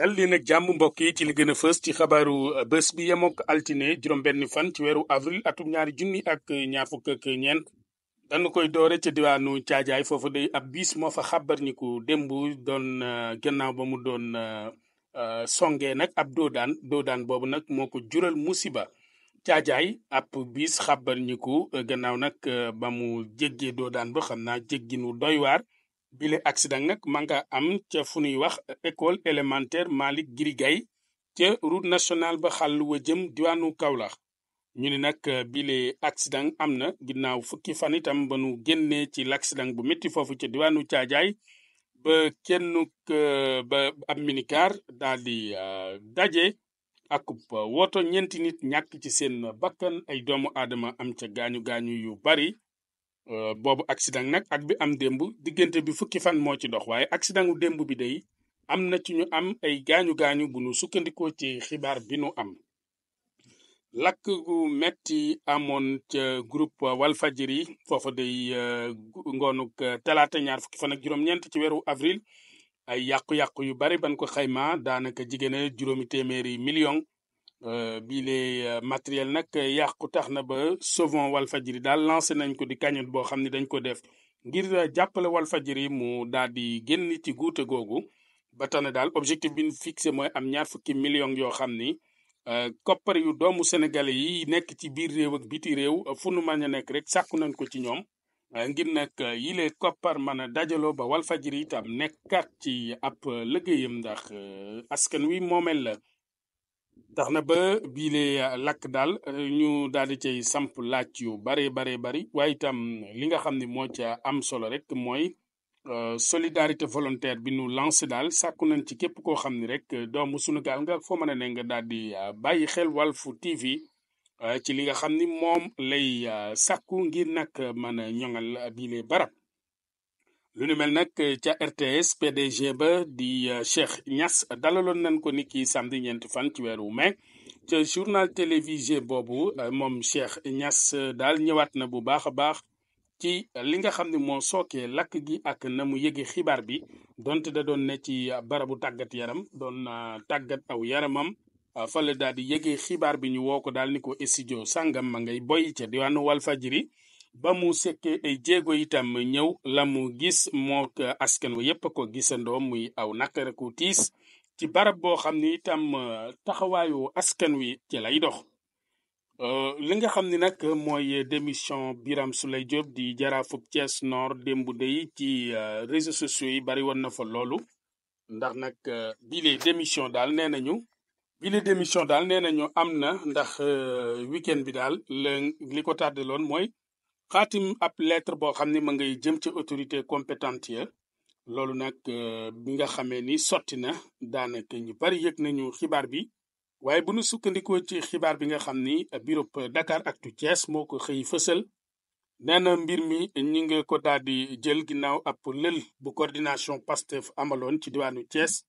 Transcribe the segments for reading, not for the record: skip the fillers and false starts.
dal li nag jàmm mbokk yi ci li gën a fës ci xabaaru bés bi yemook altine juróom-benn fan ci weeru avril atum 2024 dañu koy doore ca diwaanu caajaay foofu day ab bis moo fa xabarniku démb doon gannaaw ba mu doon songee nag ab doodaan boobu nag moo ko jural musiba caajaay ab bis xabarniku gannaaw nag ba mu jéggee doodaan ba xam naa jégginu doy waar bile accident nag ma nga am ca fu ñuy wax école élémentaire Malick Giri Gaye ca route nationale ba xàll wa jëm diwaanu Kaolack ñu ne nag bile accident am na ginnaaw fukki fan itam ba nu génnee ci l'accident bu métti foofu ca diwaanu caajaay ba ba ab minicar daal di daje ak woto ñeenti nit ñàkk ci seen bakkan ay doomu aadama am ca gaañu yu bari boobu accident nag ak bi am démb diggante bi fukki fan moo ci dox waaye accident gu démb bi day am na ci ñu am ay gaañu bu nu sukkandikoo ci xibaar bi nu am lakk gu metti amoon ca groupe Walfadjri foofa day ngoonuk talaata ñaar fukki fan ak juróom-ñeent ci weeru avril ay yàqu-yàqu yu bari ban ko xayma daanaka jigéen juróomi téeméeri million bile matériel nag yàqu tax na ba Sauvons Walfadjri daal lancé nañ ko di cagnotte boo xam ne dañ ko def ngir jàppale Walfadjri mu daal di génn ci guute googu ba tax na daal objectif bi ñu fixé mooy am ñaar fukki millions yoo xam ni koppar yu doomu sénégalais yi nekk ci biir réew ak biti réew fu nu mën a nekk rek sàkku nañ ko ci ñoom ngir nag yile koppar mën a dajaloo ba Walfadjri itam nekkaat ci ab liggéeyam ndax askan wi moomel la tax na ba biile lakk daal ñu daal di cay samp laaj yu bari waaye itam li nga xam ne moo ca am solo rek mooy solidarité volontaire bi nu lancé daal sàkku nañ ci képp koo xam ne rek doomu Sunugaal nga foo mën a ne nga daal di bàyyi xel Walfu TV ci li nga xam ni moom lay sàkku ngir nag mën a ñoŋal biile barab lu nu mel nag ca RTS PDG ba di Cheikh Niass dalaloon nañ ko ni ki samedi ñeenti fan ci weeru mai ca journal télévisé boobu moom Cheikh Niass daal ñëwaat na bu baax a baax ci li nga xam ne moo sookee lakk gi ak na mu yëge xibaar bi donte da doon ne ci barabu tàggat yaram doon tàggat aw yaramam fale daal di yëge xibaar bi ñu woo ko daal ni ko studio sàngam ma ngay boy ca diwaanu Walfadjri ba mu sekkee ay jéego itam ñëw la mu gis moo askan wa yépp ko gisandoo muy aw nakaraku tiis ci barab boo xam ni itam taxawaayu askan wi ci lay dox li nga xam ni nag mooy démission Birame Souleye Diop di jaraafub Thiès Nord démb day ci réseaux sociaux yi bari woon na fa loolu ndax nag bile démission daal nee nañu am na ndax week-end bi daal li ko tàddaloon mooy xaatim ab lettre boo xam ne ma ngay jëm ci autorité compétente ya loolu nag bi nga xamee ni sotti na daanaka ñu bari yëg nañu xibaar bi waaye bu nu sukkandikoo ci xibaar bi nga xam ni bureau Dakaractu Thiès moo ko xëy fësal nee na mbir mi ñi nga ko daal di jël ginnaaw ab lël bu coordination Pastef amaloon ci diwaanu Thiès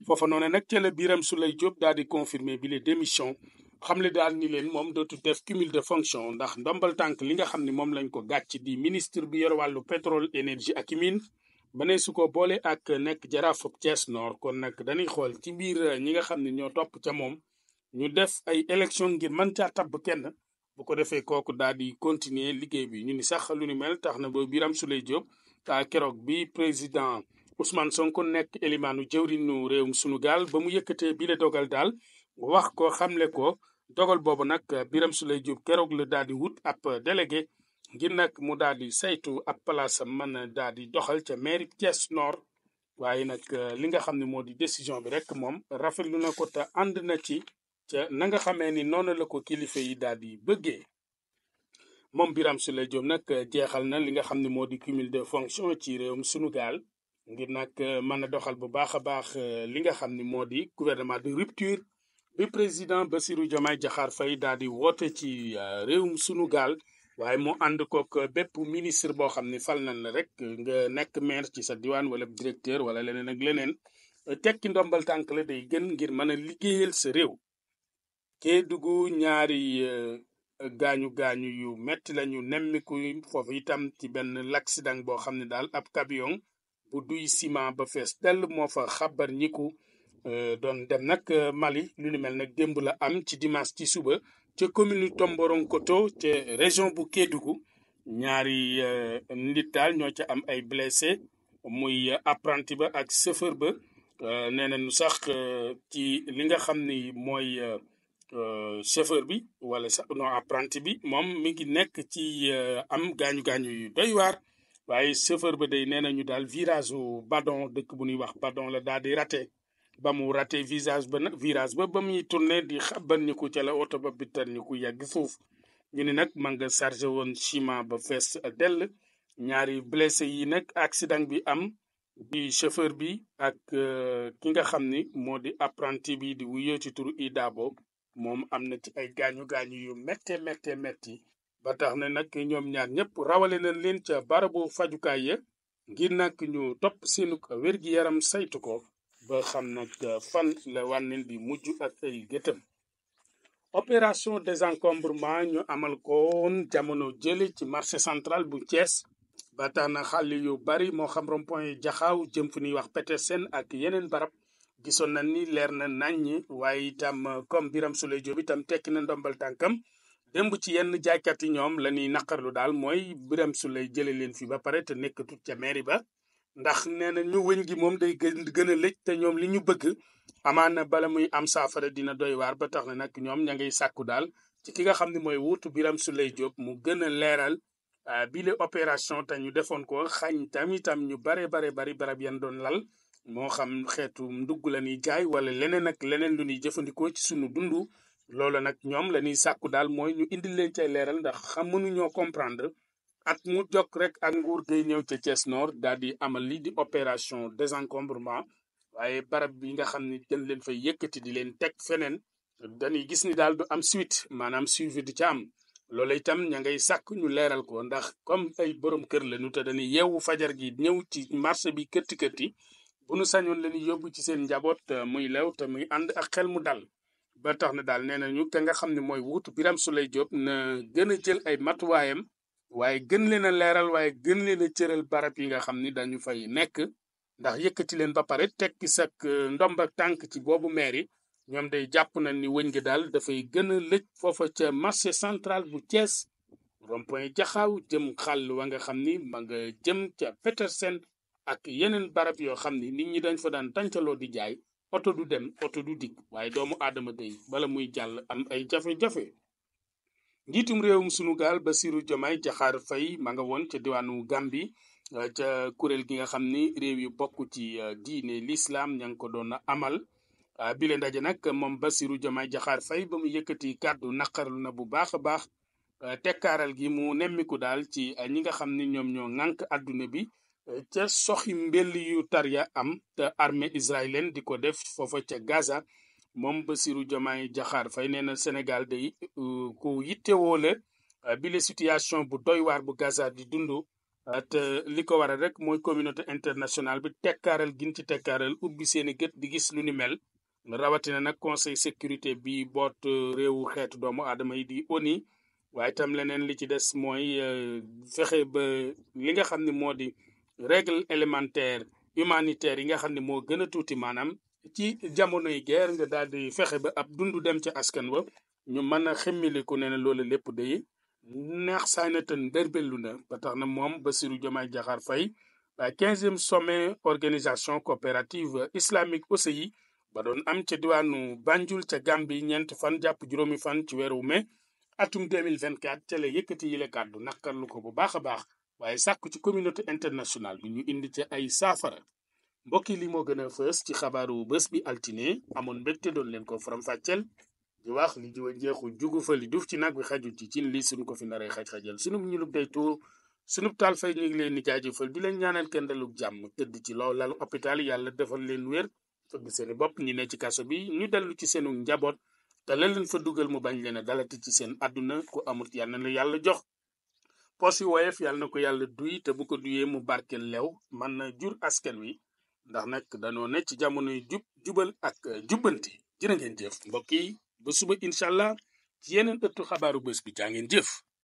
foofa noonu nag ca la Birame Souleye Diop daal di confirmer bi les démission xamle daal ni leen moom dootu def cumul de fonction ndax ndombal tànk li nga xam ne moom lañ ko gàcc di ministre bi yor wàllu pétrole énergie ak mine ba ne su ko boole ak nekk jaraafub Thiès Nord kon nag dañuy xool ci biir ñi nga xam ne ñoo topp ca moom ñu def ay élection ngir mën caa tabb kenn bu ko defee kooku daal di continuer liggéey bi ñu ni sax lu ni mel tax na ba Birame Souleye Diop keroog bi président Ousmane Sonko nekk élimaanu jëwrinu réewum Sunugaal ba mu yëkkatee bi la dogal daal wax ko xamle ko dogal boobu nag Birame Souleye Diop keroog la daal di wut ab délégué ngir nag mu daal di saytu ab place am mën a daal di doxal ca mairie Thiès Nord waaye nag li nga xam ne moo di décision bi rek moom rafetlu na ko te ànd na ci ca na nga xamee ni noonu la ko kilifa yi daal di bëggee moom Birame Souleye Diop nag jeexal na li nga xam ne moo di cumul de fonction ci réewum Sunugaal ngir nag mën a doxal bu baax a baax li nga xam ne moo di gouvernement de rupture bi président Bassirou Diomaye Diakhar Faye daal di woote ci réewum Sunugaal waaye mu ànd kook bépp ministre boo xam ne fal nañ la rek nga nekk maire ci sa diwaan wala directeur wala leneen ak leneen tekki ndombal tànk la day gën ngir mën a liggéeyal sa réew Kédougou ñaari gaañu yu metti lañu nemmiku foofu itam ci benn l'accident boo xam ne daal ab camion bu duy ciment ba fees dell moo fa xabar ñiku doon dem nag Mali lu ni mel nag démb la am ci dimanche ci suba ca commune Tomboronkoto ca région bu Kédougou ñaari nit daal ñoo ca am ay blessé muy apprenti ba ak chauffeur ba nee nañu sax ci li nga xam ni mooy chauffeur bi wala sax non apprenti bi moom mi ngi nekk ci am gaañu-gaañu yu doy waar waaye chauffeur ba day nee nañu daal virage u Badon dëkk bu ñuy wax Badon la daal di raté ba mu raté virage ba muy tourné di xaban ñu ko ca la oto ba bittar ñu ko yàgg suuf ñu ne nag ma nga chargé woon ciment ba fees dell ñaari blessé yi nag accident bi am di chauffeur bi ak ki nga xam ni moo di apprenti bi di wuyoo ci turu Idabo moom am na ci ay gaañu-gaañu yu metti ba tax na nag ñoom ñaar ñëpp rawale nañ leen ca barabu fajukaay ya ngir nag ñu topp seenu wér-gi-yaram saytu ko ba xam nag fan la wànneen bi mujj ak ay gëtëm opération désencombrement ñu amal koon jamono jële ci marché central bu Thiès ba tax na xàll yu bari moo xam rond-point jaxaaw jëm fu ñuy wax Petersen ak yeneen barab gisoon na ni leer na naññ waaye itam comme Birame Souleye Diop itam tekki na ndombal tànkam démb ci yenn jaaykat yi ñoom la ñuy naqarlu daal mooy Birame Souleye jële leen fi ba pare te nekkatut ca mairie ba ndax nee na ñu wëñ gi moom day gën a lëj te ñoom li ñu bëgg amaana bala muy am saafara dina doy waar ba tax na nag ñoom ña ngay sàkku daal ci ki nga xam ne mooy wuutu Birame Souleye Diop mu gën a leeral bile opération te ñu defoon ko xañ tamitam ñu bari barab yan doon lal moo xam xeetu ndugg la ñuy jaay wala leneen ak leneen lu ñuy jëfandikoo ci sunu dundu loolu nag ñoom la ñuy sàkku daal mooy ñu indil leen cay leeral ndax xam mënuñoo comprendre at mu jokk rek ak nguur gay ñëw ca Thiès Nord daal di amal lii di opération désencombrement waaye barab bi nga xam ni dañ leen fay yëkkati di leen teg feneen dañuy gis ni daal du am suite maanaam suivi du ca am loolu itam ña ngay sàkk ñu leeral ko ndax comme ay borom kër la ñu te dañuy yeewu fajar gi ñëw ci marché bi kërti bu nu sañoon leen yóbbu ci seen njaboot muy lew te muy ànd ak xel mu dal ba tax na daal nee nañu ka nga xam ne mooy wuutu Birame Souleye Diop na gën a jël ay matuwaayam waaye gën leen a leeral waaye gën leen a cëral barab yi nga xam ni dañu fay nekk ndax yëkkati leen ba pare tekki sak ndomba tànk ci boobu mairie ñoom day jàpp nañ ni wëñ gi daal dafay gën a lëj foofa ca marché central bu Thiès rond-point jaxaaw jëm xàll wa nga xam ni ma nga jëm ca Petersen ak yeneen barab yoo xam ni nit ñi dañ fa daan tàncaloo di jaay oto du dem oto du dikk waaye doomu aadama day bala muy jàll am ay jafe-jafe njiitum réewum sunu gaal Bassirou Diomaye Diakhar Faye ma nga woon ca diwaanu Gambie ca kuréel gi nga xam ni réew yu bokk ci diine l'islam ña ngi ko doon amal bile ndaje nag moom Bassirou Diomaye Diakhar Faye ba mu yëkkati kàddu naqarlu na bu baax a baax tekkaaral gi mu nemmiku daal ci ñi nga xam ni ñoom ñoo ŋànk àdduna bi ca soxi mbell yu tarya am te armée israélienne di ko def foofa ca Gaza moom Bassirou Diomaye Diakhar Faye nee na Sénégal day ku yittewoo la bile situation bu doy waar bu Gaza di dund te li ko waral rek mooy communauté internationale bi tekkaaral gin ci tekkaaral ubbi seeni gët di gis lu ni mel rawatina nag conseil sécurité bi boot réewu xeetu doomu aadama yi di ONU waaye itam leneen li ci des mooy fexe ba li nga xam ne moo di règle élémentaire humanitaire yi nga xam ne moo gën a tuuti maanaam ci jamonoy guerre nga daal di fexe ba ab dundu dem ca askan wa ñu mën a xemmiliku ne na loolu lépp day neex saay na tan dërbellu na ba tax na moom Bassirou Diomaye Diakhar Faye 15e sommet organisation coopérative islamique OCI ba doon am ca diwaanu Banjul ca Gambie ñeent fan jàpp juróomi fan ci weeru mai atum 2024 ca la yëkkati yile kàddu naqarlu ko bu baax a baax waaye sàkku ci communauté internationale bi ñu indi ca ay saafara mbokki li moo gën a fës ci xabaaru bés bi altine amoon mbégte doon leen ko faram-fàcceel di wax li jiwa jeexu jugu fa li duuf ci nag bi xaju ci cin li suñu ko fi naree xaj-xajal sunub ñulub day tuur sunub taal fay ñu ngi leen di jaajëfal di leen ñaanal kenn dalug jàmm tëdd ci lool lalu hôpital yàlla defal leen wér fëgg seeni bopp ñi ne ci kaso bi ñu dellu ci seenu njaboot te la leen fa dugal mu bañ leen a dalati ci seen àdduna ku amut yàlla na la yàlla jox poos yi woyef yàlla na ko yàlla duy te bu ko duyee mu barkeel lew man na jur askan wi ndax nag dañoo ne ci jamonoy jubal ak jubbanti jërë ngeen jëf mbokk yi ba suba incha allah ci yeneen ëttu xabaaru bés bi jaa ngeen jëf